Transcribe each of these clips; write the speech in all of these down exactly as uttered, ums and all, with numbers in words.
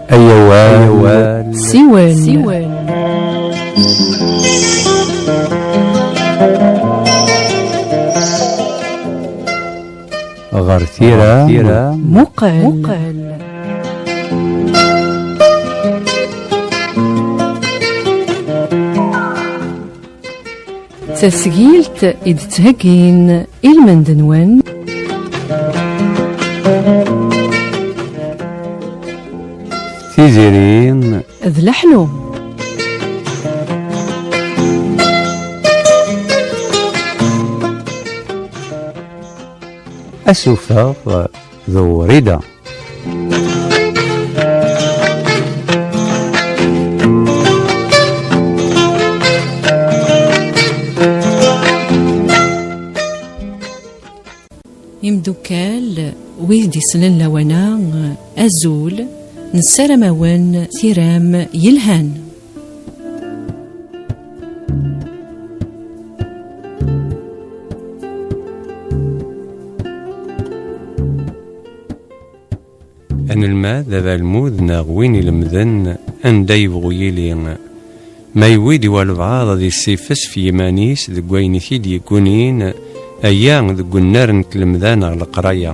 Ay awal. Siwel. Siwel. Ɣer tira. Muqel. Muqel. Tasgilt i d-ttheggin i lmend-nwen. Tiziri d leḥlu. Asuffeɣ d Wrida. Imdukkal, wid d-isellen lawan-a, azul, nessaram-awen tiram yelhan. Anelmad d abalmud neɣ win ilemden anda yebɣu yili. Ma yewwi-d i walbeɛḍ ad issifes f yiman-is deg wayen i t-id-yeggunin, aya deg unnar n tlemda neɣ leqraya.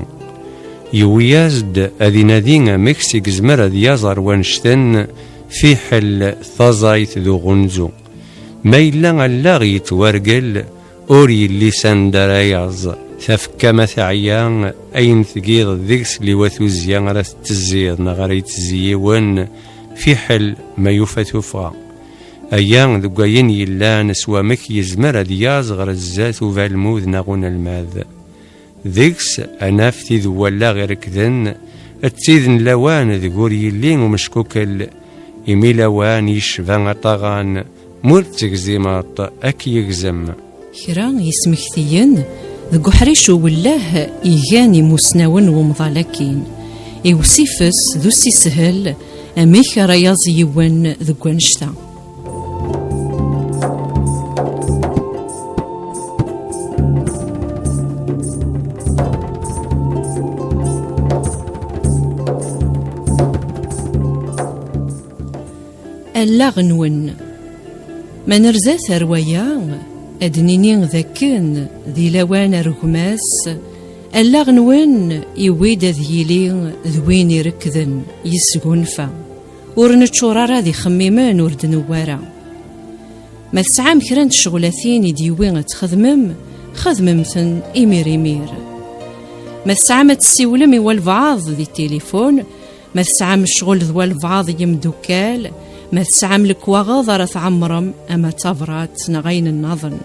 Yewwi-yas-d ad inadi amek s i yezmer ad yaẓ ar wannect-en fiḥel taẓayt d uɣunzu. Ma yella allaɣ yettwargel, ur yelli s anda ara yaẓ. Tafekka ma teɛya, ayen tgiḍ deg-s liwa tuzzya ara tettezziḍ neɣ ara yettezzi yiwen, fiḥel ma yufa tuffɣa. Aya deg wayen yellan s wamek yezmer ad yaẓ ɣer zdat ubalmud neɣ unelmad. Deg-s ad naf tid n wallaɣ irekden, d tid n lawan deg ur yelli umeckukel, imi lawan yecba aṭaɣan, ma ur t-tegzimeḍ ad k-yegzem. Kra yesmektiyen deg uḥric uwellah igan imusnawen n umḍal akkin, i usifes d usishel amek ara yaẓ yiwen deg wannect-a. Allaɣ-nwen. Ma nerzat ar waya, ad d-nini d akken di lawan ar gma-s, allaɣ-nwen iwwi-d ad yili d win irekden, yesgunfa. Ur neččur ara d ixemmimen ur d-newwi ara. Ma tesɛam kra n tecɣulatin i d-yewwi ad txedmem, xedmem-ten imir imir. Ma tesɛam ad tessiwlem i walbeɛḍ di tilifun, ma tesɛam ccɣel d walbeɛḍ n yimdukkal, ma tesɛam lekwaɣeḍ ara tɛemmrem ama d tabrat neɣ ayen nniḍen.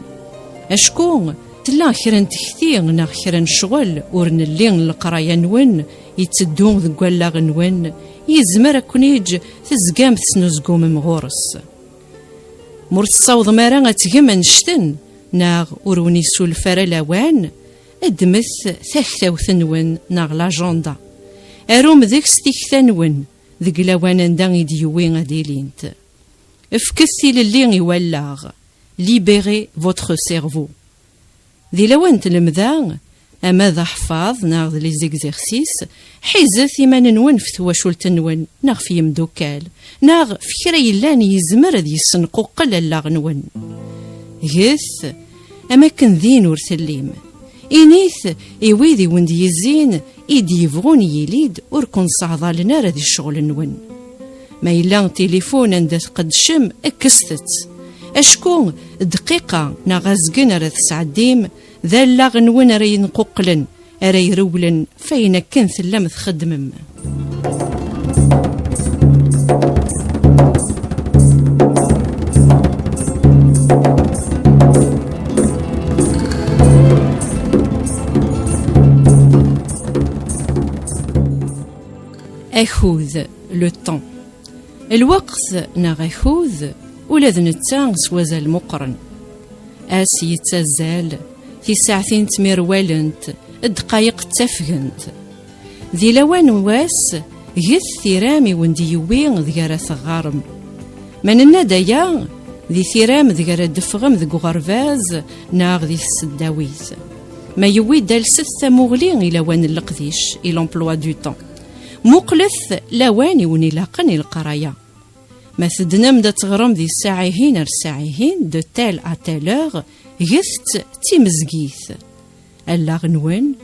Acku tella kra n tekti neɣ kra n ccɣel ur nelli n leqraya-nwen yetteddu deg wallaɣ-nwen, yezmer ad ken-iǧǧ tezgam tesnuzgumem ɣur-s. Ma ur tessawḍem ara ad tgem annect-en, neɣ ur wen-isulef ara lawan, ddmet taktawt-nwen neɣ l'agenda. Arum deg-s tikta-nwen deg lawan anda i d-yewwi ad ilint. Fket tilelli i wallaɣ. Libérez votre cerveau. Di lawan n tlemda, ama d aḥfaḍ neɣ d les exercices, ḥizet iman-nwen f twacult-nwen neɣ f yimdukkal, neɣ f kra yellan yezmer ad yessenquqqel allaɣ-nwen. Get am akken din ur tellim. Init i wid i wen-d-yezzin i d-yebɣun yili-d ur ken-sseɛḍalen ara di ccɣel-nwen. Ma yella tilifun anda tqeddcem, kkset-tt. Acku dqiqa neɣ azgen ara tesɛeddim, d allaɣ-nwen ara yenquqlen, ara irewlen f ayen akken tellam txeddmem. Akud, le temps. Lweqt neɣ akud, ula d netta s wazal meqqren. Ass yettazzal, tisaɛtin ttmirwalent, ddqayeq ttafgent. Di lawan n wass, get tiram i wen-d-yewwi deg ara teɣɣarem. Ma nenna-d aya, Di tira-m deg ara d-teffɣem deg uɣerbaz neɣ di tseddawit. Ma yewwi-d, alset tamuɣli i lawan n leqdic, i l'emploi du temps. Muqlet lawan i wen-ilaqen i leqraya. Ma teddnem-d ad teɣrem di ssaɛa-ihin ar ssaɛa-ihin, de telle à telle heure, get-tt d timezgit. Allaɣ-nwen,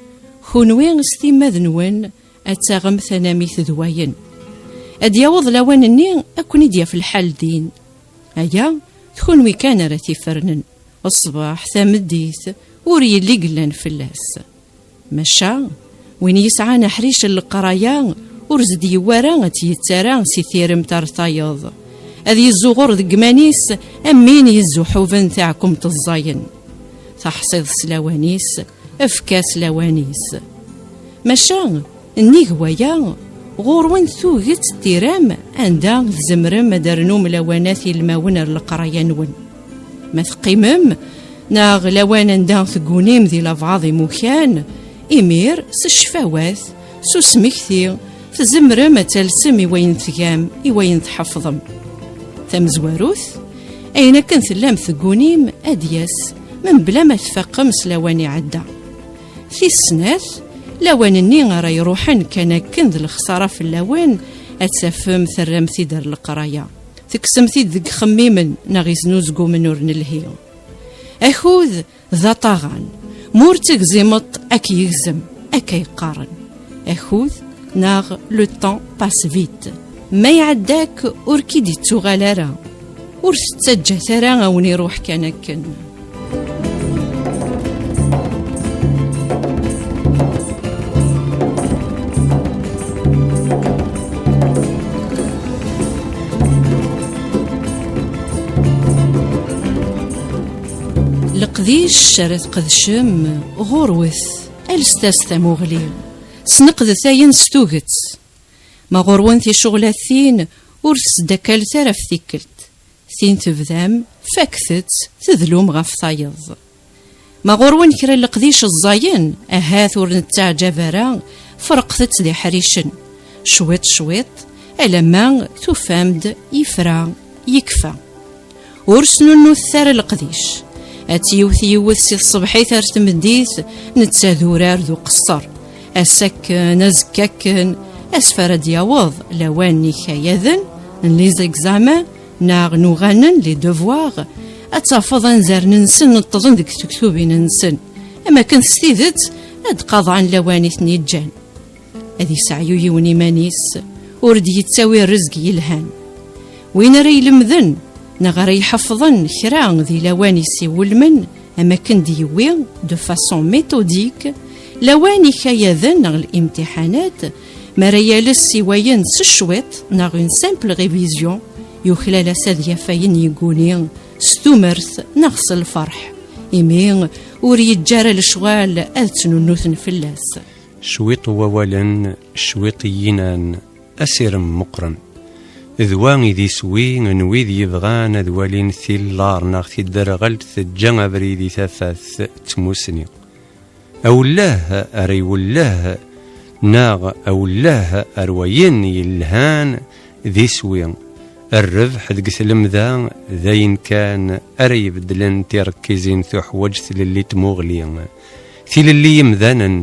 kunwi s timmad-nwen, ad taɣem tanamit d wayen. Ad yaweḍ lawan-nni ad ken-id-yaf lḥal din. Aya, d kunwi kan ara t-ifernen. Ṣṣbeḥ, tameddit, ur yelli yellan fell-as. Maca, win yesɛan aḥric n leqraya, ur s-d-yewwi ara ad tt-yettara si tiremt ar tayeḍ. Ad yezzuɣur deg iman-is am win yezzuḥuben taɛkumt ẓẓayen. Taḥṣiḍ s lawan-is, efk-as lawan-is. Maca, nnig waya, ɣur-wen tuget n tiram anda tzemrem ad d-ternum lawanat ilmawen ar leqraya-nwen. Ma teqqimem, neɣ lawan anda teggunim di labɛaḍ imukan, imir, s ccfawat, s usmekti, tzemrem ad talsem i wayen tgam, i wayen tḥefḍem. Tamezwarut, ayen akken tellam teggunim ad d-yas, mebla ma tfaqem s lawan iɛedda. Tis snat, lawan-nni ara iruḥen kan akken d lexsara fell-awen, ad tafem terram-t-id ar leqraya. Tekksemt-id deg ixemmimen neɣ iznuzgumen ur nelhi. Akud d aṭaɣan. Ma ur tegzimeḍ, ad k-yegzem, akka i qqaren. Akud neɣ le temps passe vite. Ma iɛedda-k, ur k-id-ittuɣal ara. Ur t-ttaǧǧat ara a wen-iruḥ kan akken. Leqdic ara tqedcem, ɣurwet, alset-as tamuɣli, sneqdet ayen s tuget. Ma ɣur-wen ticuɣlatin, ur tesdakkalet ara ɣef tikkelt. Tin tebdam, fakket-tt, tedlum ɣef tayeḍ. Ma ɣur-wen kra n leqdic ẓẓayen, ahat ur nettaɛǧab ara, ferqet-tt d iḥricen. Cwiṭ, cwiṭ, alamma tufam-d yefra, yekfa. Ur snunnutet ara leqdic. Ad tt-yewwet yiwet si tṣebḥit ar tmeddit, netta d urar d uqeṣṣer. Ass akken, azekka akken, asf ara d-yaweḍ lawan n yikayaden, n les examens, neɣ n uɣanen, les devoirs, ad tafeḍ anzaren-nsen neṭṭḍen deg tektubin-nsen, am akken s tidet ad d-qaḍɛen lawan i ten-iǧǧan. Ad yesseɛyu yiwen iman-is, ur d-yettawi rrezg yelhan. Win ara ilemden, neɣ ara iḥefḍen kra di lawan i s-iwulmen, am akken d-yewwi, de façon méthodique, lawan ikayaden neɣ limtiḥanat, mi ara yales i wayen s cwiṭ neɣ une simple révision, yuklal-as ad yaf ayen yegguni s tumert neɣ s lferḥ, imi ur yeǧǧi ara lecɣal ad ttnunnuten fell-as. Cwiṭ n wawalen, cwiṭ n yinan, asirem meqqren. D wa i d iswi n wid yebɣan ad walin tillar neɣ tidderɣelt teǧǧa abrid i tafat d tmusni. Awelleh ara iwelleh, neɣ awelleh ar wayen yelhan d iswi. Rrbeḥ deg tlemda d ayen kan ara ibeddlen tirekkizin tuḥwaǧ tlelli n tmuɣli. Tilelli n yemdanen,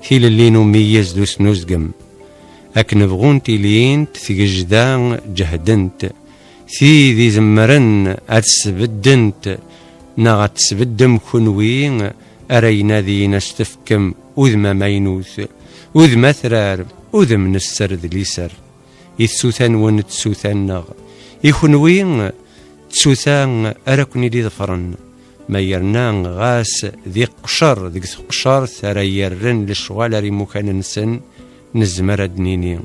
tilelli n umeyyez d usnuzgem. Akken bɣunt ilint tgejda ǧehdent. Tid izemren ad sbeddent neɣ ad tesbeddem kunwi ara inadin ad s-tefkem udem amaynut, udem atrar, udem n sser d liser. I tsuta-nwen d tsuta-nneɣ, i kunwi d tsuta ara ken-id-iḍefren. Ma yerna ɣas d iqcer deg teqcert ara yerren lecɣal ar imukan-nsen, nezmer ad d-nini,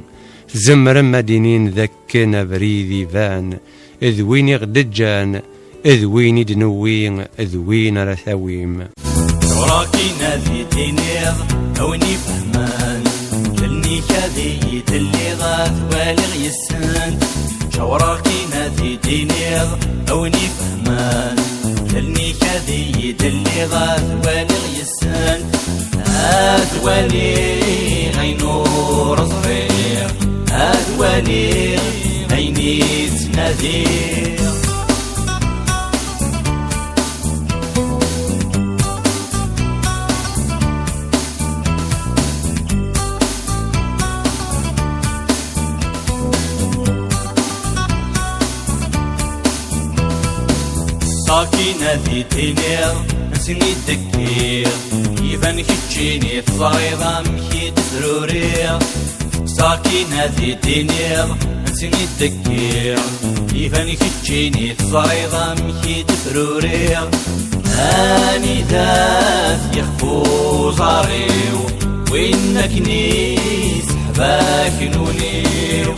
tzemrem ad d-inin d akken abrid iban, d win i ɣ-d-ǧǧan, d win i d-newwi, d win ara tawim. Tura kan ad yi-d-tiniḍ a win ifehmen, lelli-k ad iyi-telliḍ ad waliɣ yes-sent. Cawreɣ kan ad yi-d-tiniḍ a win ifehmen, lelli-k ad iyi-telliḍ ad waliɣ yes-sent. Ad waliɣ ayen ur ẓriɣ, ad waliɣ ayen i ttnadiɣ. Akin ad d-tiniḍ, ad ten-id-tekkiḍ, iban keččini teẓriḍ amek i d-fruriɣ. Sakin ad d-tiniḍ, ad ten-id-tekkiḍ, iban keččini teẓriḍ amek i d-fruriɣ. Anida t-yexfu uẓar-iw, win akken i seḥbak nuniw.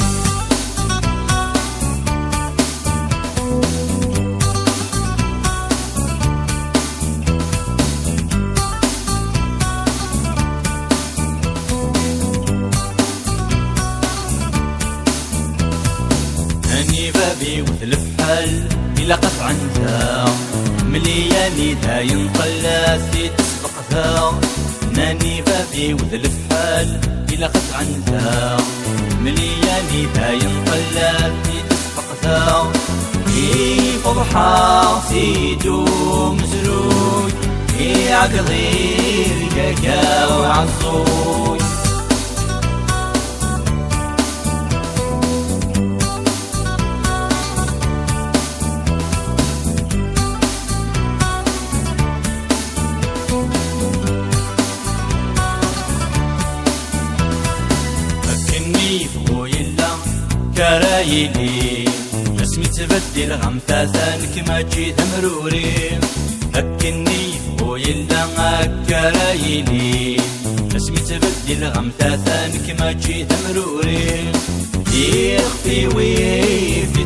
Ani bab-iw d lefḥel, ilaq ad tɛendeɣ. Mliyan i dayen qellat i d-tesbeqdeɣ. Nani bab-iw d lefḥel, ilaq ad tɛendeɣ. Mliyan i dayen qellat i d-tesbeqdeɣ. Ifeḍḥeɣ si d umezruy, iɛeggeḍ i lgagaw ɛeẓẓuy. Akken i yebɣu yella, kara yili. Asmi ttbeddileɣ am tata, nekk mačči d amruri. Akken i yebɣu yella, akka ara yili. Asmi ttbeddileɣ am tata, nekk mačči d amruri. Ixef-iw i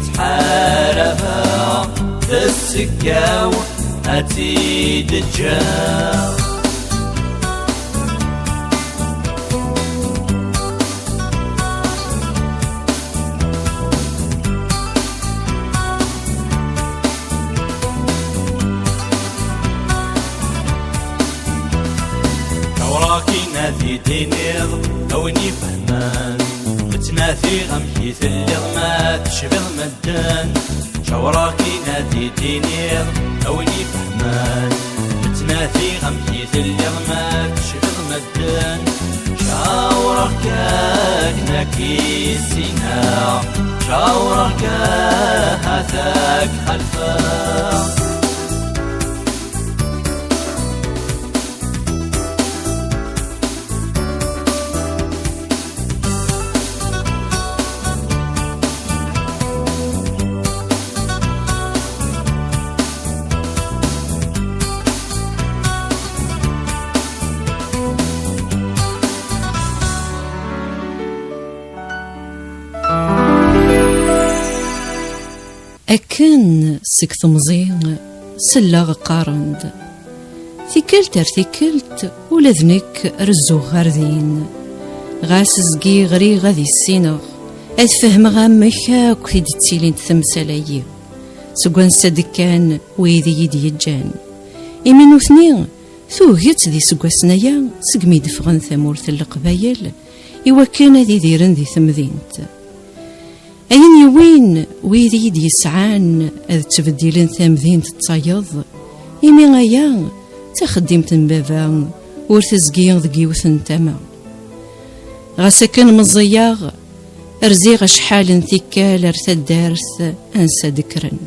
ttḥarabeɣ, d aseggaw ad tt-id-ǧǧeɣ. Awrakin ad d-tiniḍ a win ifehmen, ttnadiɣ amek i telliḍ ma tecbiḍ medden. Cawrakin ad d-tiniḍ a win ifehmen, ttnadiɣ amek i telliḍ ma tecbiḍ medden. Cawreɣ-k akken ad k-issineɣ, cawreɣ-k ahat ad k-xalfeɣ. Akken seg temẓi selleɣ qqaren-d, tikkelt ar tikkelt ula d nekk rezzuɣ ɣer din. Ɣas zgiɣ riɣ ad issineɣ, ad fehmeɣ amek akk i d-ttilint temsal-agi, seg wansa d-kkan wid i yi-d-yeǧǧan. Imi nutni tuget d iseggasen aya segmi d-ffɣen tamurt n Leqbayel i wakken ad idiren di temdint. Ayen yewwin wid i yi-d-yesɛan ad ttbeddilen tamdint d tayeḍ, imi aya d taxeddimt n baba, ur tezgi deg yiwet n tama. Ɣas akken meẓẓiyeɣ, rziɣ acḥal n tikkal ar taddart ansa d-kkren.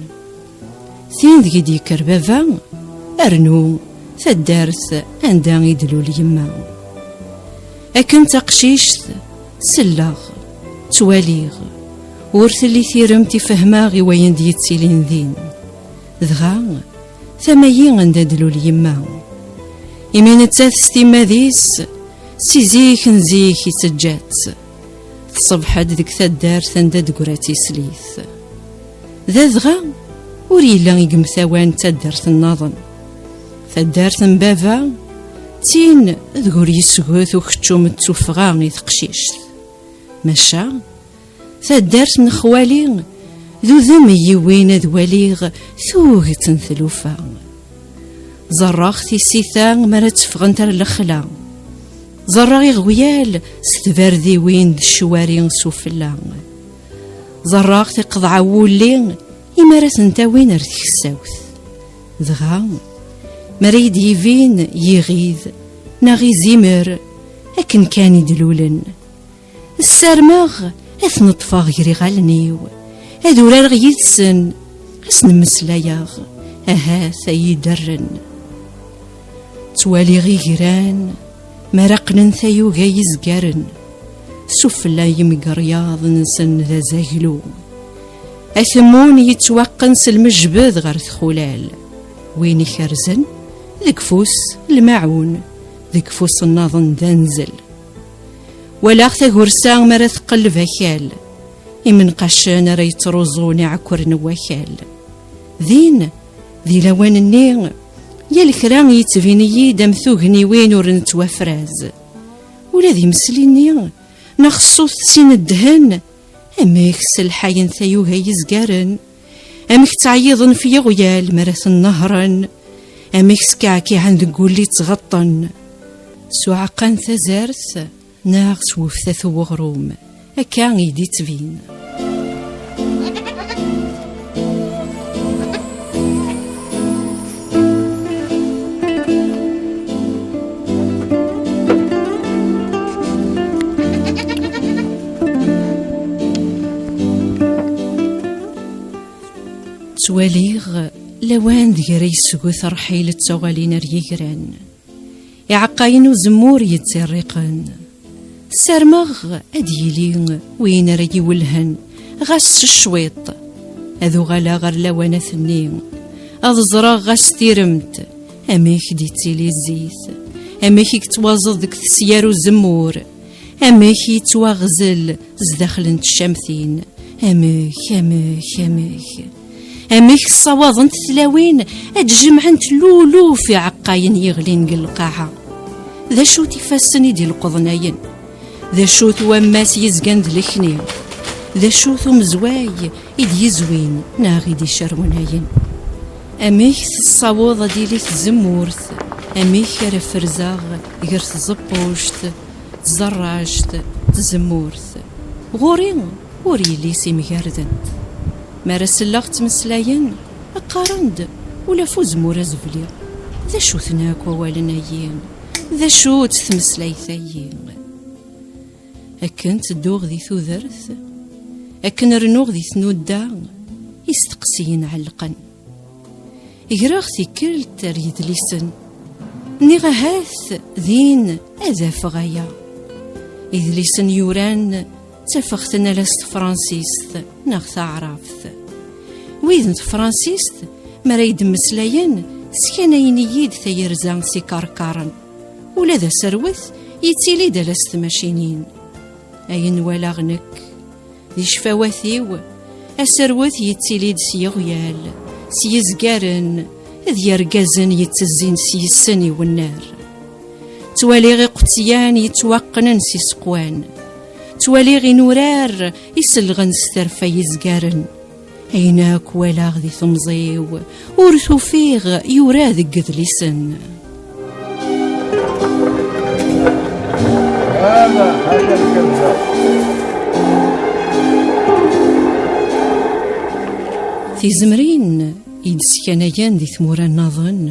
Tin deg i d-yekker baba, rnu taddart anda i d-lul yemma. Akken d taqcict, selleɣ, ttwaliɣ, ur telli tiremt i fehmeɣ i wayen d-yettilin din. Dɣa, tama-yi anda d-lul yemma. Imi nettat s timmad-is, si zik n zik i teǧǧa-tt. Tṣebḥ-d deg taddart anda d-teggra tislit. Da dɣa, ur yelli i yemtawan d taddart nnaḍen. Taddart n baba, d tin deg ur yesgut ukeččum d tuffɣa i teqcict. Maca, taddart n xwali, d udem i yiwin ad waliɣ tuget n tlufa. Ẓerreɣ tisita mi ara tteffɣent ar lexla. Ẓerreɣ iɣwyal s tbardiwin d ccwari s ufella. Ẓerreɣ tiqeḍɛa n wulli imi ara tent-awin ar tkessawt. Dɣa, mi ara yi-d-yibin yiɣid neɣ izimer, akken kan i d-lulen. Ssarmeɣ ad ten-ṭṭfeɣ gar iɣallen-iw, ad urareɣ yid-sen, ad sen-mmeslayeɣ, Ahat ay iderren. Ttwaliɣ igran mi ara qqnen tayuga yezgaren, sufella yimgeryaḍ-nsen d azaglu. Atemmun yettwaqqen s lmejbed ɣer txulal. Win ikerzen, deg ufus lmaɛun, deg ufus nnaḍen d anzel. Walaɣ tagursa mi ara teqqel d akal, imenqacen ara yettruẓun iɛekkren n wakal. Din, di lawan-nni, yal kra yettbin-iyi-d am tugniwin ur nettwafraz. Ula d imesli-nni, neɣ ṣṣut sin ddhen, amek sselḥayen tayuga yezgaren, amek ttɛeyyiḍen f yiɣyal mi ara ten-nehhren, amek skeɛkiɛen deg wulli ttɣeṭṭen. S uɛeqqa n tazart, neɣ s weftat n weɣrum, akka i d-ittbin. Ttwaliɣ lawan deg ara yesgut rrḥil d tuɣalin ar yigran. Iɛeqqayen uzemmur yettirriqen. Ssarmeɣ ad yili win ara yi-wellhen, ɣas s cwiṭ. Ad uɣaleɣ ɣer lawanat-nni, ad ẓreɣ ɣas tiremt, amek d-ittili zzit, amek i yettwaẓeḍ deg tesyar uzemmur, amek yettwaɣzel zdaxel n tcamtin, amek, amek, amek. Amek ssawaḍent tlawin ad jemɛent luluf iɛeqqayen yeɣlin deg lqaɛa? D acu-t ifassen i d-ileqḍen ayen? D acu-t wammas yezgan d lekni? D acu-t umezway i d-yezwin neɣ i d-icerwen ayen? Amek tessaweḍ ad d-tili tzemmurt? Amek ara frzeɣ gar tẓeppuct, tẓerract, tzemmurt? Ɣur-i ur yelli s imgardent. Mi ara selleɣ ttmeslayen, qqaren-d ula f uzemmur azebli. D acu-ten akk wawalen-ayi? D acu-tt tmeslayt-ayi? Akken tedduɣ di tudert, akken rnuɣ di tnudda, isteqsiyen ɛellqen. Greɣ tikkelt ar yidlisen. Nniɣ ahat din ad afeɣ aya. Idlisen yuran ttafeɣ-ten ala s tefransist neɣ taɛrabt. Wid n tefransist, mi ara yi-d-mmeslayen, skanayen-iyi-d tayerza s ikarkaren. Ula d aserwet yettili-d ala s tmacinin. Ayen walaɣ nekk, di ccfawat-iw, aserwet yettili-d s yiɣyal, s yizgaren, d yergazen yettezzin s yissen i wennar. Ttwaliɣ iqettyan yettwaqqnen s iseqwan. Ttwaliɣ inurar iselɣen s terfa yezgaren. Ayen akk walaɣ di temẓi-w, ur t-ufiɣ yura deg yedlisen. Tizemrin i d-skanayen di tmura nnaḍen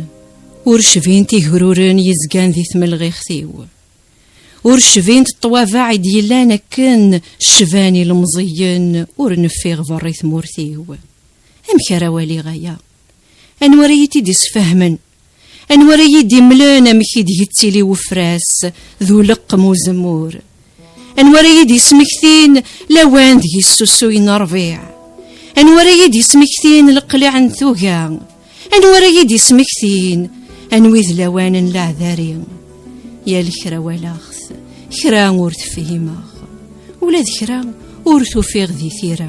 ur cbint igruren yezgan di tmelɣiɣt-iw. Ur cbint ṭṭwabaɛ i d-yellan akken cban ilemẓiyen ur neffiɣ berra i tmurt-iw. Amek ara waliɣ aya? Anwa ara yi-t-id-isfehmen? Anwa ara yi-d-imlen amek i d-yettili wefras d uleqqem uzemmur? Anwa ara yi-d-ismektin lawan deg yessusuyen rrbiɛ? Anwa ara yi-d-ismektin leqliɛ n tuga? Anwa ara yi-d-ismektin anwi d lawan n leɛdari? Yal kra walaɣ-t, kra ur t-fhimeɣ, ula d kra ur t-ufiɣ di tira.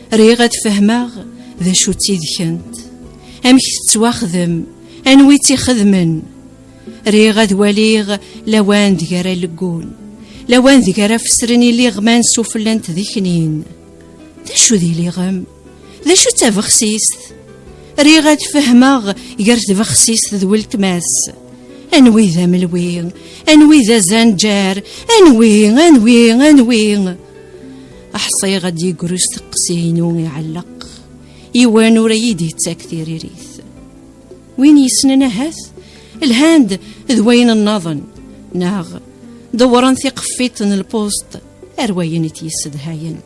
Riɣ ad fehmeɣ d acu d tidkent, amek tettwaxdem, anwi tt-ixedmen. Riɣ ad waliɣ lawan deg ara leggun, lawan deg ara fesren iliɣman sufella n tdiknin. D acu d iliɣem? D acu d tabexsist? Riɣ ad fehmeɣ gar tbexsist d weltma-s. Anwi d amelwi? Anwi d azanǧar? Anwi, anwi, anwi? Ḥṣiɣ ad d-yeggru s teqsi-inu iɛelleq. Yiwen ur iyi-d-yettak tiririt. Win yessnen ahat, lhan-d d wayen nnaḍen, neɣ dewwren tiqeffiṭ n lpust ar wayen i t-yessedhayen.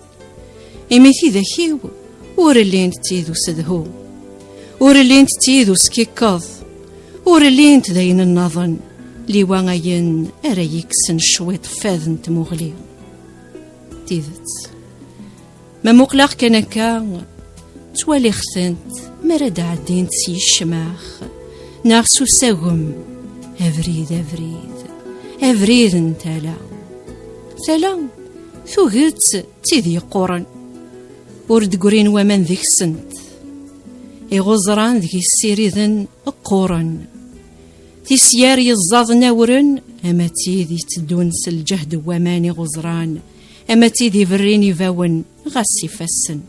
Imi tidak-iw ur llint d tid usedhu. Ur llint d tid uskikkeḍ, ur llint d ayen nnaḍen, liwa ayen ara yekksen cwiṭ fad n tmuɣli. Tidet, ma muqleɣ kan akka, ttwaliɣ-tent mi ara d-ɛeddint s yicmax neɣ s usagem, abrid, abrid, abrid n tala. Tala tuget d tid yeqquren, ur d-ggrin waman deg-sent. Iɣuẓran deg ssiriden qquren. Tisyar yeẓẓaḍen awren, ama d tid yetteddun s lǧehd n waman iɣuẓran, ama d tid iberrin ibawen ɣas s ifassen.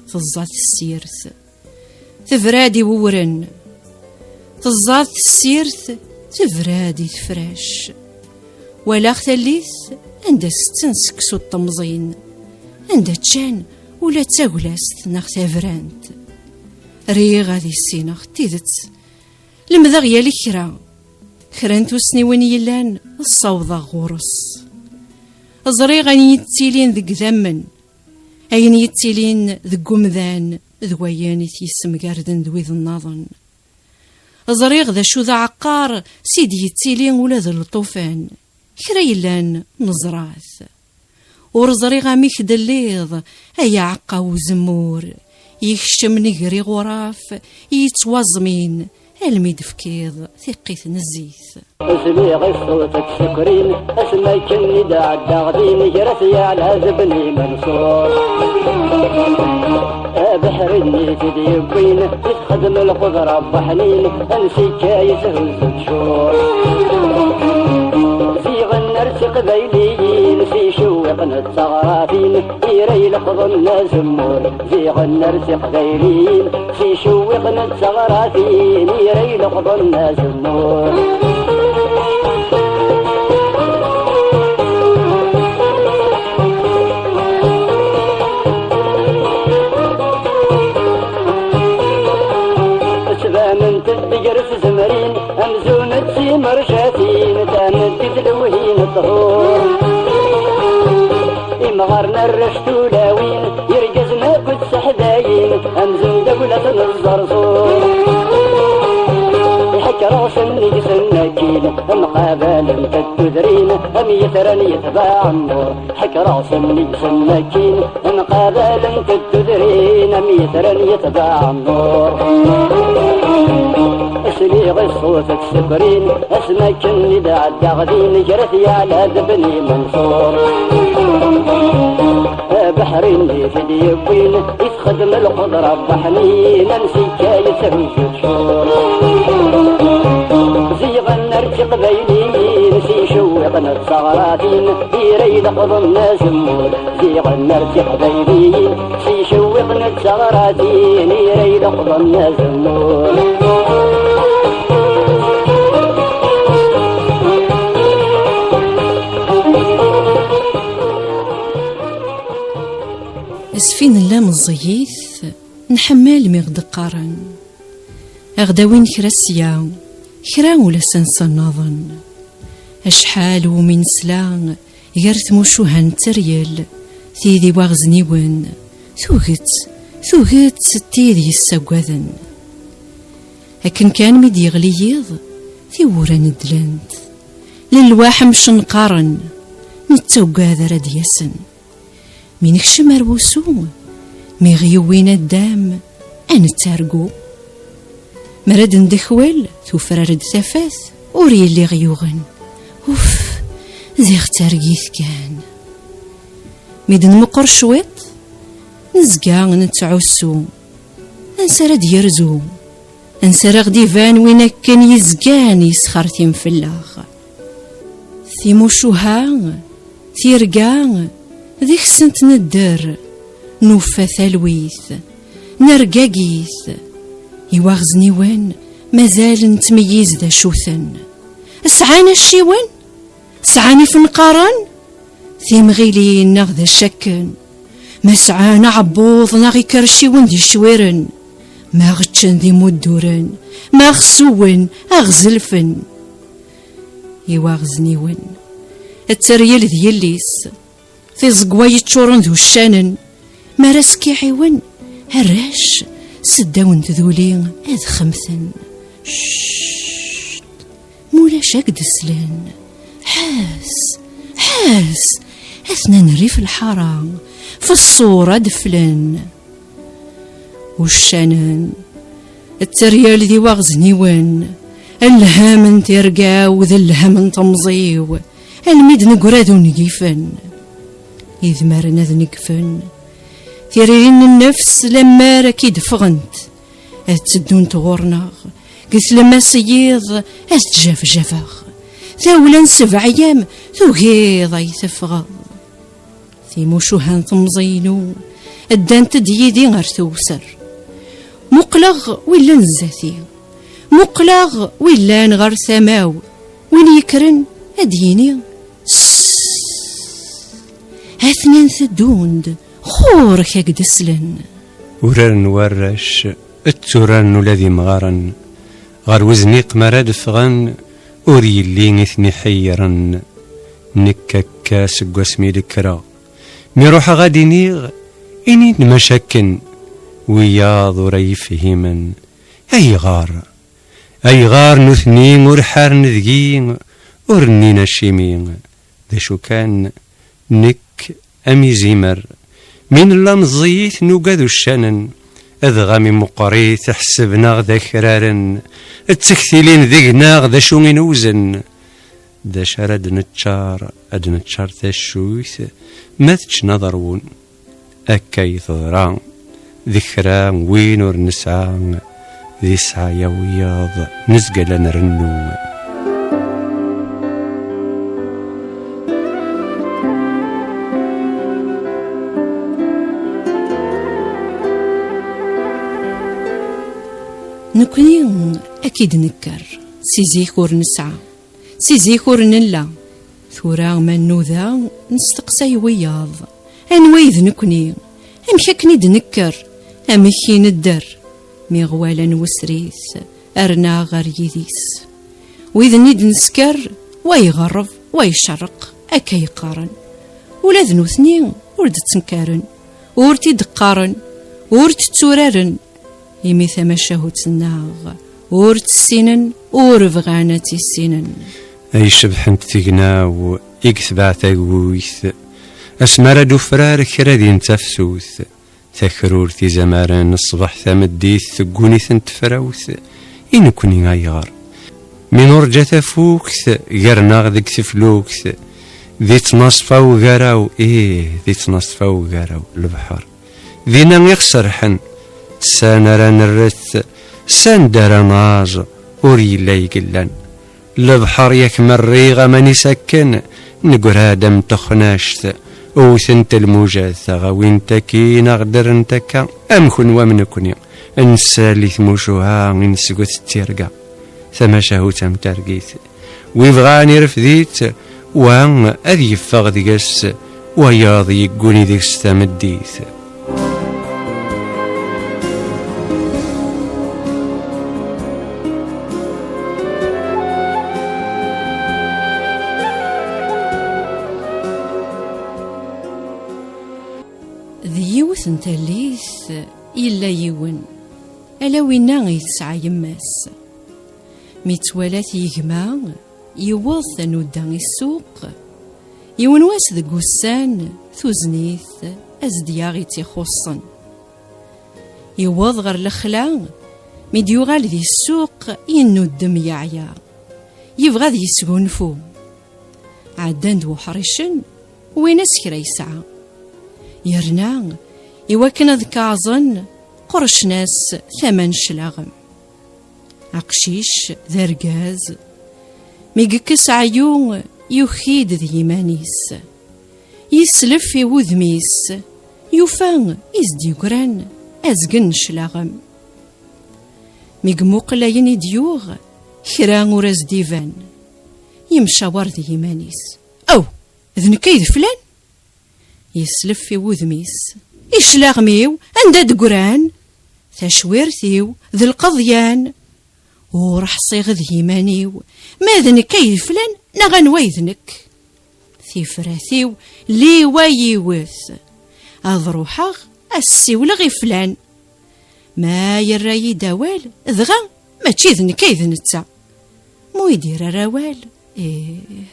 Teẓẓa tessirt, tebra-d i wewren. Teẓẓa tessirt, tebra-d i tefrac. Walaɣ tallit anda setten seksu n temẓin, anda ččan ula d taglast neɣ tabrant. Riɣ ad issineɣ tidet. Lemdeɣ yal kra. Kra n tussniwin yellan, ssawḍeɣ ɣur-s. Ẓriɣ ayen yettilin deg idammen, ayen yettilin deg umdan, d wayen i t-yessemgarden d wid nnaḍen. Ẓriɣ d acu d aɛeqqar s i d-yettili ula d lṭufan. Kra yellan neẓra-t. Ur ẓriɣ amek d-telliḍ, ay aɛeqqa uzemmur, yekcem neger iɣuraf, yettwaẓmin, almi d-tefkiḍ tiqqit n zzit. Sliɣ i ṣṣut n tsekrin, asmi akken i d-ɛeddaɣ din, ger-as yeɛla d Bni Menṣur. Abeḥri-nni i t-id-yewwin, i texdem lqudra n waḥnin, ansi akka yeshuzzu ttjur. Ziɣen ar tiqbayliyin, s icewwiqen d teɣratin, ira ileqḍen azemmur. Ziɣen ar tiqbayliyin, s icewwiqen d teɣratin, ira ileqḍen azemmur. Ttbanent-d gar tzemrin, amzun d timerjatin, tameddit lewhi n ṭhur. Imɣaren arrac tulawin, irgazen akked seḥdayin, amzun d awlat n zzerẓur. Ḥekreɣ s nnig-sen akkin, mqabalent-d tudrin, am yitran yetbaɛ nnuṛ. Ḥekreɣ s nnig-sen akkin, mqabalent-d tudrin, am yitran yetbaɛ nnuṛ. Sliɣ i ṣṣut n tsekrin, asmi akken i d-ɛeddaɣ din, ger-at yeɛla d Bni Menṣur. Abeḥri-nni i t-id-yewwin, i texdem lqudra n waḥnin, ansi akka yeshuzzu ttjur. Ziɣen ar tiqbayliyin, s icewwiqen d teɣratin, ira ileqḍen azemmur. Ziɣen ar tiqbayliyin, s icewwiqen d teɣratin, ira ileqḍen azemmur. Asfi nella meẓẓiyit, nḥemmel mi ɣ-d-qqaren. A ɣ-d-awin kra sya, kra ulac ansa nnaḍen. Acḥal wumi nesla gar tmucuha n tteryel, tid iwaɣezniwen, tuget, tuget d tid yessaggaden. Akken kan mi d-yeɣli yiḍ, tiwwura neddlent. Lelwaḥ mcenqaren, nettaggad ara d-yasen. Mi nekcem ar wusu, mi ɣ-yewwi naddam, ad nettargu. Mi ara d-ndekwel, tufrar-d tafat, ur yelli ɣ-yuɣen. Uf, ziɣ d targit kan. Mi d-nmeqqer cwiṭ, nezga nettɛussu. Ansi ara d-yerzu? Ansi ara ɣ-d-iban win akken yezgan yesxertim fell-aɣ? Timucuha, tirga, deg-sent nedder, nufa talwit, nergagit. Iwaɣezniwen mazal nettmeyyiz d acu-ten. Sɛan acciwen? Sɛan ifenqaren? Timɣilin neɣ d acakken? Ma sɛan aɛebbuḍ neɣ ikerciwen d icwiren? Ma ɣeččen d imudduren? Ma ɣ-suwen, a ɣ-zelfen? Iwaɣezniwen, tteryel d yelli-s, tiẓegwa yeččuren d uccanen, mi ara skiɛiwen, arrac Seddaw n tduli ad xemten. Cct! Mulac ad k-d-slen. Ḥess! Ḥess! Atnan rrif lḥara, f ṣṣura d-flen. Uccanen, tteryel d iwaɣezniwen, lhem n tirga-w d lhem n temẓi-w, almi d-neggra d ungifen. Idmaren ad negfen. Tiririn n nnefs lemmer ad k-id-ffɣent, ad tteddunt ɣur-neɣ, deg tlemmast n yiḍ ad ttjafjafeɣ. Tawla n sebɛiyam tugiḍ ay teffɣeḍ. Timucuha n temẓi-inu ddant-d yid-i ar tewser. Muqleɣ wi llan zdat-i. Muqleɣ wi llan ɣer tama-w. Win yekkren ad d-yini: "Sss! Atnan teddun-d, ɣur-k ad k-d-slen." Uraren warrac, tturaren ula d imɣaren. Ɣer wezniq mi ara d-ffɣen, ur yelli i ten-iḥeyyren. Nekk akka seg wasmi i d-kkreɣ. Mi ruḥeɣ ad d-iniɣ, ini-d mac akken. Wiyaḍ ur ay-ifhimen. Ayɣer? Ayɣer nutni ur ḥaren deg-i, ur nnin acimi? D acu kan, nekk am izimer. Mi nella meẓẓiyit nugad uccanen, adɣam imuqer-it ḥesben-aɣ d akraren, d tektilin deg-neɣ d acu i newzen. D acu ara d-neččar, ad d-neččar taccuyt, ma teččen ad ṛwun. Akka i teḍra d kra n win ur nesɛa, di sɛaya wiyaḍ nezga la nrennu. Nekni akka i d-nekker, si zik ur nesɛa. Si zik ur nella. Tura ma nnuda, nesteqsay wiyaḍ: "Anwa i d nekni? Amek akken i d-nekker? Amek i nedder?" Mi ɣwalan wesrit, rnaɣ ɣer yidis. Wid-nni d-nesker, wa iɣerreb, wa icerreq, akka i qqaren. Ula d nutni ur d-ttenkaren, ur t-id-qqaren, ur t-tturaren. Imi tamacahut-nneɣ ur tt-ssinen, ur bɣan ad tt-issinen. Ay cebḥent tignaw i yetbeɛ taguyt, asmi ara d-ufrar kra din tafsut, takrurt izamaren ṣṣbeḥ tameddit tegguni-ten tefrawt, i nekni ayɣer? Mi nurǧa tafukt, gar-neɣ deg teflukt, di ttnaṣfa ugaraw, ih, di ttnaṣfa ugaraw, lebḥer. Dinna i ɣ-serrḥen, sani ara nerret, sanda ara naẓ, ur yelli ay yellan. Lebḥer yak merriɣ aman-is akken, neggra-d am texnact, wwtent lmujat, aɣ-awint akkin, aɣ-derrent akka, am kenwi am nekni, nsal i tmucuha i nesget d tirga, tamacahut am targit. Wi bɣan irfed-itt, wa ad yeffeɣ deg-s, wayeḍ yegguni deg-s tameddit. D yiwet n tallit, yella yiwen, ala winna i tesɛa yemma-s. Mi tt-twala yegma, yewweḍ tanudda i ssuq. Yiwen wass deg ussan, tuzen-it, ad s-d-yaɣ i tt-ixuṣṣen. Yewweḍ ɣer lexla, mi d-yuɣal di ssuq, yennuddem yeɛya. Yebɣa ad yesgunfu. Ɛeddan-d wuḥricen, wwin-as kra yesɛa. Yerna, iwakken ad kaẓen, qercen-as tama n cclaɣem. Aqcic d argaz, mi yekkes ɛyu, yuki-d d yiman-is. Yeslef i wudem-is, yufa i s-d-yegran azgen n cclaɣem. Mi yemmuqel ayen i d-yuɣ, kra ur as-d-iban. Yemcawar d yiman-is. Aw, d nekk ay d flan? Yeslef i wudem-is. Iclaɣem-iw, anda d-gran? Tacwirt-iw, d lqeḍyan. Ur ḥṣiɣ d yiman-iw, ma d nekk ay d flan, neɣ anwa ay d nekk? Tifrat-iw, liwa yiwet. Ad ruḥeɣ, ad ssiwleɣ i flan. Ma yerra-yi-d awal, dɣa mačči d nekk ay d netta. Mu i d-yerra awal, ih,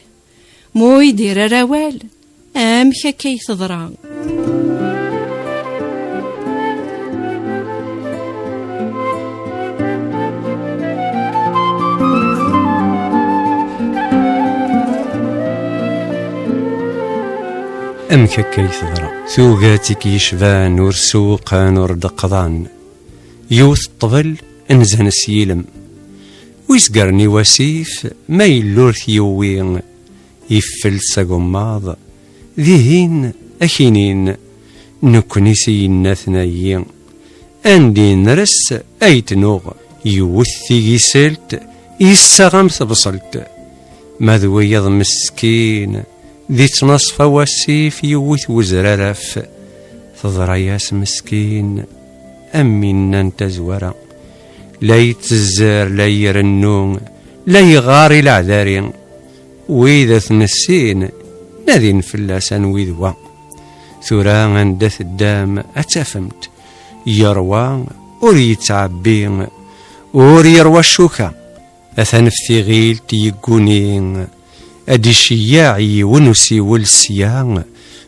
mu i d-yerra awal, amek akka i teḍra? Amek akka i teḍra? Tuget i k-yecban ur sewqen ur d-qḍan. Yiwet ṭṭbel nzan s yilem. Wi zegren i wasif, ma yella ur t-yewwi, iffel s agemmaḍ. Dihin, akinin, nekkni s yinnaten-ayi. Andi nres ay tnuɣ, yiwet tigiselt, yessaɣ am tebṣelt. Ma d wiyaḍ meskin, di ttnaṣfa wasif yiwet wezraraf, teḍra-yas meskin, am winna n tazwara. La yettezzer, la irennu, la yeɣɣar i leɛdari. Wid at nessin, nadin fell-as anwi d wa. Tura anda teddam ad tafemt. Yerwa ur yettɛebbi, ur yerwa ccuka. Atan f tiɣilt yegguni, ad d-iceyyeɛ yiwen usiwel sya,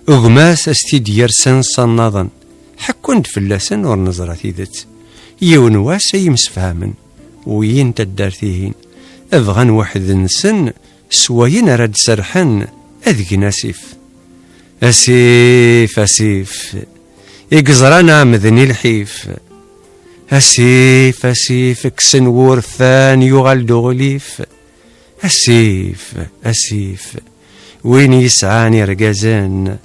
gma-s as-t-id-yersan s annaḍen. Ḥekkun-d fell-asen ur neẓra tidet. Yiwen wass ay msefhamen, wiyin taddart-ihin, bɣan weḥd-nsen s wayen ara d-serḥen ad gen asif. Asif, asif, i yeẓran ɛemden i lḥif. Asif, asif, kksen wurfan, yuɣal-d uɣlif. Asif, asif, win yesɛan irgazen,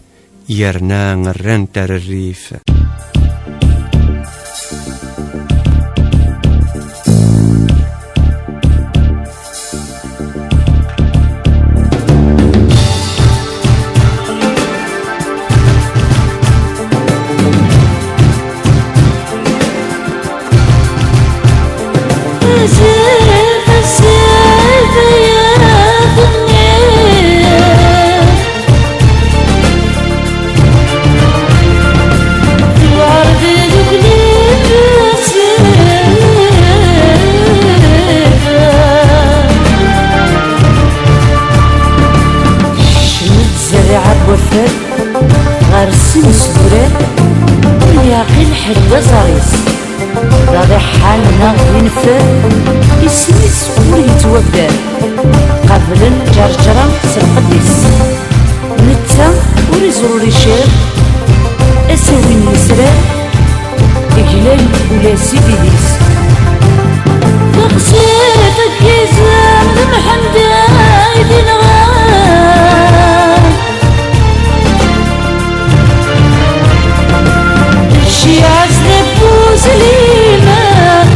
yerna rran-t ar rrif. Tezriɛa n wafat ɣer sin iseddurar, ur yeɛqil ḥedd aẓar-is. D aḍiḥan neɣ d ineffer, isem-is ur yettwabdar. Qablen ǧerǧra s lqedd-is. Netta ur iẓur ur icir, asawi n lesrar, glan ula s ibid-is. Taxsayt n yizem d Mḥend ay t-inɣan. Cciɛa-s d Abu Sliman.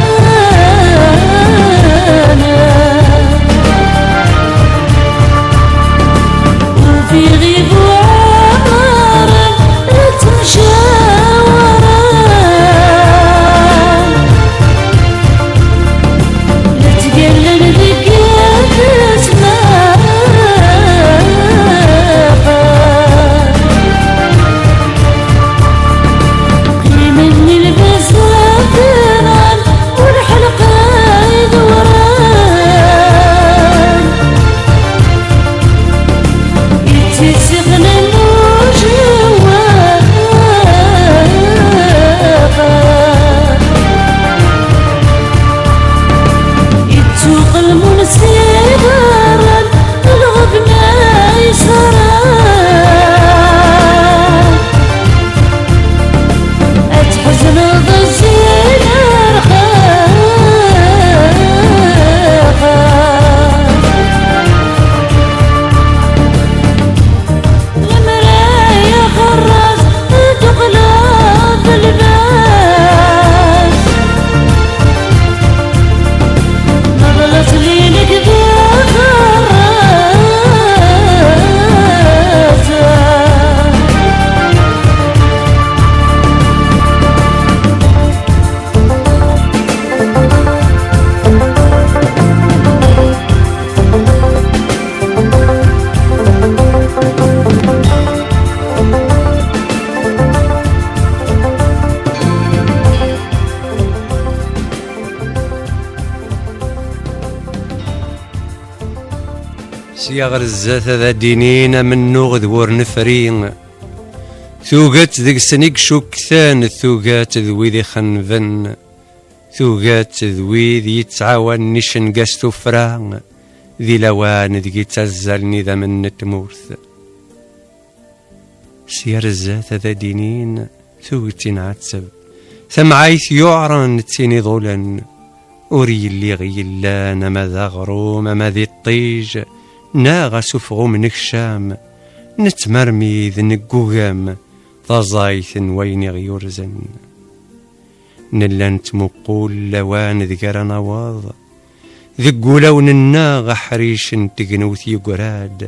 Sya ɣer zdat ad d-inin amennuɣ d wur nefri. Tuget deg-sen i icukkten, tuget d wid ixenben. Tuget d wid yettɛawanen icenga s tuffra, di lawan deg ittazzalen idammen n tmurt. Sya ɣer zdat ad d-inin tuget i nɛetteb. Tamɛayt yuɛren d tin iḍulen. Ur yelli ɣ yellan ama d aɣrum ama d iṭij, neɣ asufɣum nekcam, nettmermid neggugem taẓayt n wayen i ɣ-yurzen. Nella nettmuqul lawan deg ara naweḍ, deg wulawen-nneɣ aḥric n tegnewt yeggra-d,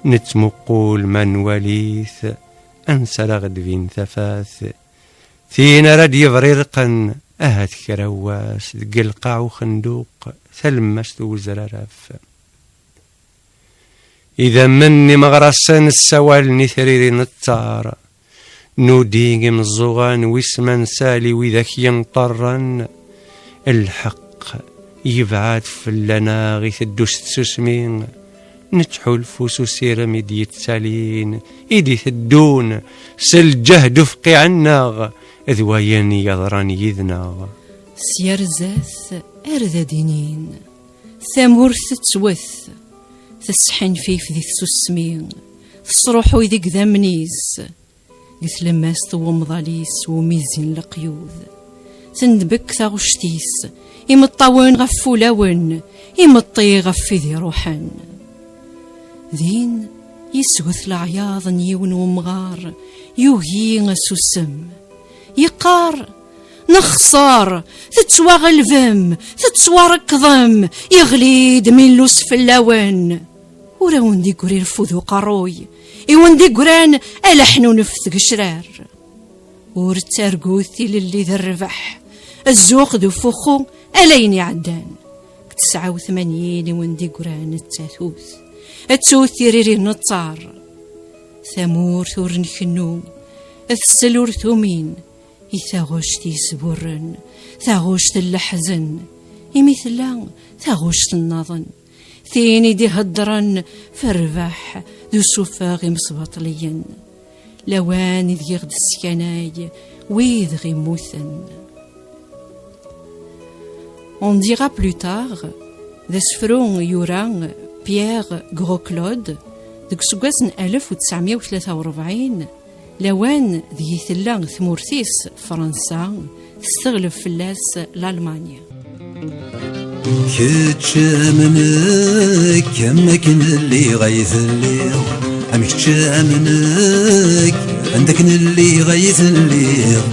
nettmuqul ma nwali-t, ansa ara ɣ-d-tbin tafat, tin ara d-yebrirqen, ahat kra n wass deg lqaɛ uxenduq, talemmast n wezraraf. Idammen n imeɣrasen ssawalen i triri n ttar. Nudi imeẓẓuɣen wis ma nsali widak yenṭerren. Lḥeqq yebɛed fell-aneɣ, iteddu s tsusmi. Nettḥulfu s usirem i d-yettalin, i d-iteddun s lǧehd ufqiɛ-nneɣ d wayen yeḍran yid-neɣ. Sya ɣer zdat ar d ad inin. Tamurt tettwet, tesḥinfif di tsusmi, tesruḥuy deg idammen-is, deg tlemmast n wemḍal-is umi zzin leqyud. Tendbek taɣect-is, imeṭṭawen ɣef wulawen, imeṭṭi ɣef wid iruḥen. Din, yesget leɛyaḍ n yiwen wemɣar, yugi asusem. Yeqqar: "Nexṣer, tettwaɣelbem, tettwarekḍem, yeɣli-d min lus fell-awen." Ur awen-d-iggri rfud uqerruy, i wen-d-iggran ala ḥnunef tgecrar. Ur ttargut tilelli d rrbeḥ, zzux d ufuxxu ala ayen iɛeddan. Deg tesɛa u tmanyin i wen-d-iggran d tatut, ad tut tiriri n ttar. Tamurt ur nkennu, tsel ur tumin, i taɣect yesburren, taɣect n leḥzen, imi tella taɣect nnaḍen, tin i d-iheddren f rrbeḥ d usufeɣ imesbaṭliyen, lawan ideg i ɣ-d-skanay wid ɣ-immuten. On dira plus tard, d asefru yura Pierre Grosclaude deg useggas n alef u tesɛemya u tlata u rebɛin, lawan deg i tella tmurt-is Fransa, testeɣleb fell-as Lalmanya. Kečč am nekk, am akken lliɣ ay telliḍ, am kečč am nekk, anda akken lliɣ ay telliḍ,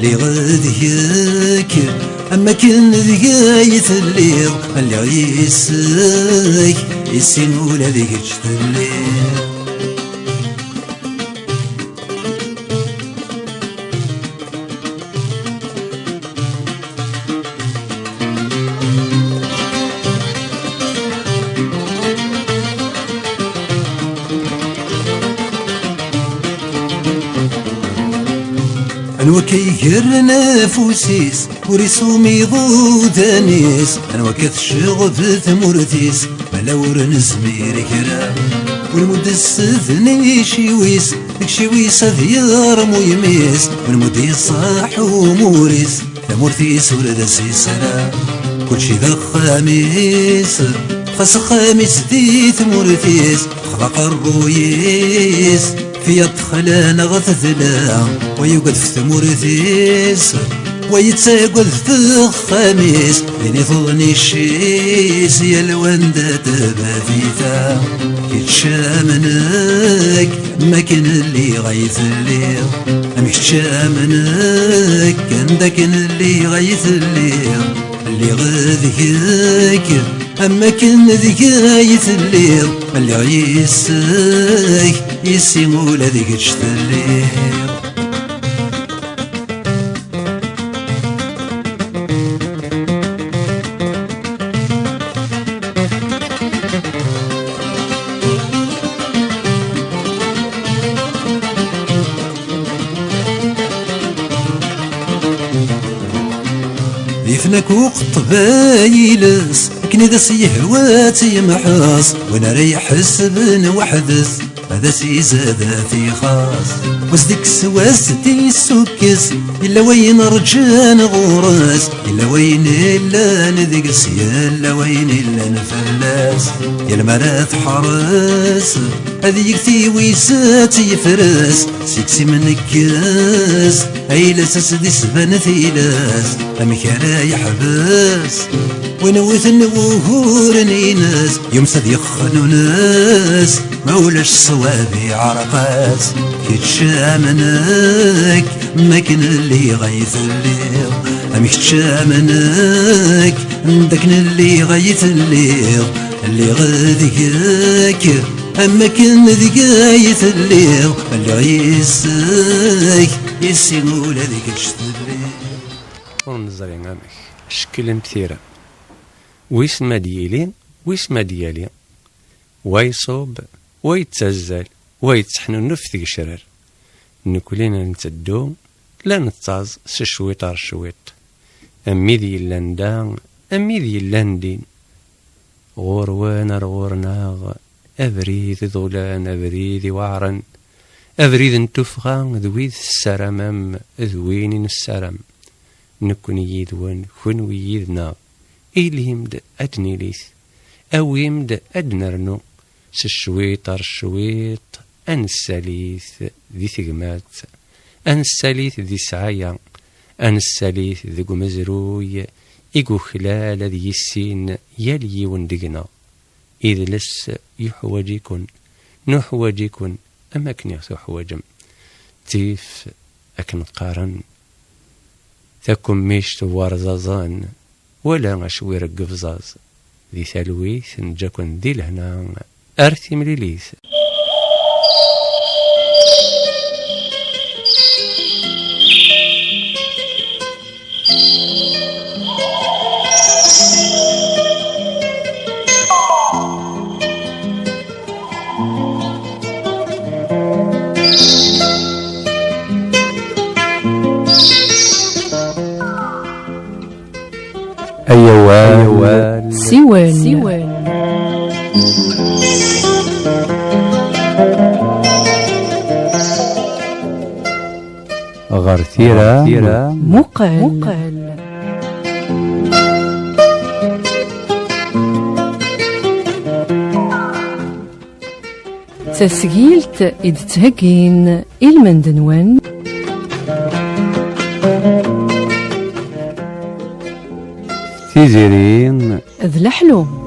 lliɣ deg-k, am akken deg ay telliḍ, lliɣ yis-k, yis-i ula d kečč telliḍ. Anwa akka igerren afus-is, ur isum iḍudan-is? Anwa akka tecɣeb tmurt-is, ala ur nezmir i kra? Ur mudd sseden iciwi-s, deg ciwi-s ad yermu yimi-s, ur mudd iṣaḥ umur-is, tamurt-is ur d as-isra. Kulci d axxam-is, xas axxam-is di tmurt-is, xḍa aqerruy-is, fi ṭṭxla neɣ tedla, wa yugad f tmurt-is, wa yettagad f uxxam-is, din i tuḍen icci-s, yal wanda tbabit-a. Kečč am nekk, am akken lliɣ ay telliḍ, am kečč am nekk, anda akken lliɣ ay telliḍ, lliɣ deg-k, am akken deg ay telliḍ, lliɣ yis-k, yis-i ula d kečč telliḍ. Di Nekk uqeṭṭbay-ines, akken i d as-yehwa ad t-yemḥeṣ, win ara iḥesben weḥd-s, ad as-izad ad t-ixaṣ. Wis deg-s was d-issukkes, yella wayen rǧan ɣur-s, yella wayen illan deg-s, yella wayen illan fell-as. Yal mi ara teḥres, ad yeg tiwizi ad tt-yefres, seg-s imenekkes, ayla-s as d-isban tilas, amek ara yeḥbes? Win wwten wuguren-ines, yums ad yexnunes, ma ulac ṣṣwab iɛreq-as. Kečč am nekk, makken lliɣ ay telliḍ, am kečč am nekk, dakken lliɣ ay telliḍ, lliɣ deg-k, am akken deg-k ay telliḍ, lliɣ yis-k, yis-i ula d kečč tebliḍ. Ur neẓri amek. Cekkilent tira. Wis ma d-yili, wis ma d-yali. Wa iṣub, wa yettazzal, wa yetteḥnunnuf tgecrar. Nekkni la netteddu, la nettaẓ s cwiṭ ar cwiṭ. Am wid yellan da, am wid yellan din. Ɣur-wen ar ɣur-neɣ, abrid iḍulan, abrid iweɛren, abrid n tuffɣa d wid tessaramem d win i nessaram. Nekkni yid-wen, kenwi yid-neɣ, ilim-d ad d-nilit, awim-d ad d-nernu, s cwiṭ ar cwiṭ, ad nessalit di tegmat, ad nessalit di ssɛaya, ad nessalit deg umezruy i yuklal ad yissin yal yiwen deg-neɣ. Idles yuḥwaǧ-iken, nuḥwaǧ-iken am akken i ɣ-tuḥwaǧem. Ttif akken qqaren, takemmict n warẓaẓen, wala acwireg n ubẓaẓ. Di talwit, neǧǧa-ken di lehna, ar timlilit. Ay awal. Siwel. Ɣer tira. Muqel. Tasgilt i d-ttheggin i lmend-nwen. Tiziri. D leḥlu.